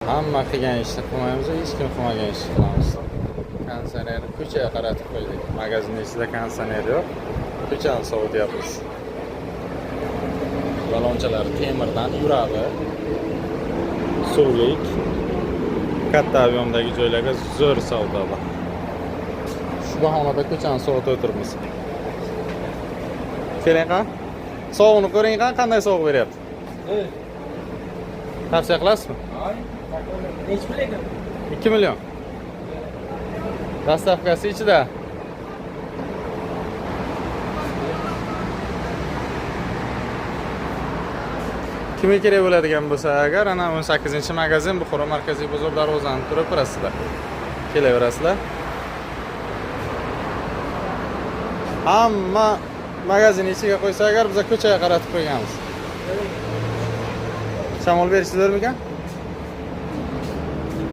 Hamma qilgan ishni qilmaymiz, hech kim qilmagan ishni qilamiz. Konditsionerni ko'chaga qaratib qo'ydik. Magazinning ichida konditsioner yo'q. Ko'chani sovutyapmiz. Balonchalar temirdan yuradi. Suvlik. Katta объём dagi joylarga zo'r sovutadi. Shu bahonada ko'chani sovutib o'tiribmiz. Keling qa. Sovug'ini ko'ring qa, qanday sovuq beryapti. Tavsiya qilasizmi? Nechi pul ekan? 2 million. Доставка si ichida. Kimga kerak bo'ladigan bo'lsa agar, ana 18-magazin, Buxoro markaziy bozor darvozani turib turasizlar. Kelaverasizlar. Hamma magazin ichiga qo'ysa agar, biz ko'chaga qaratib qo'yganmiz. Shamol berish zo'rmikan?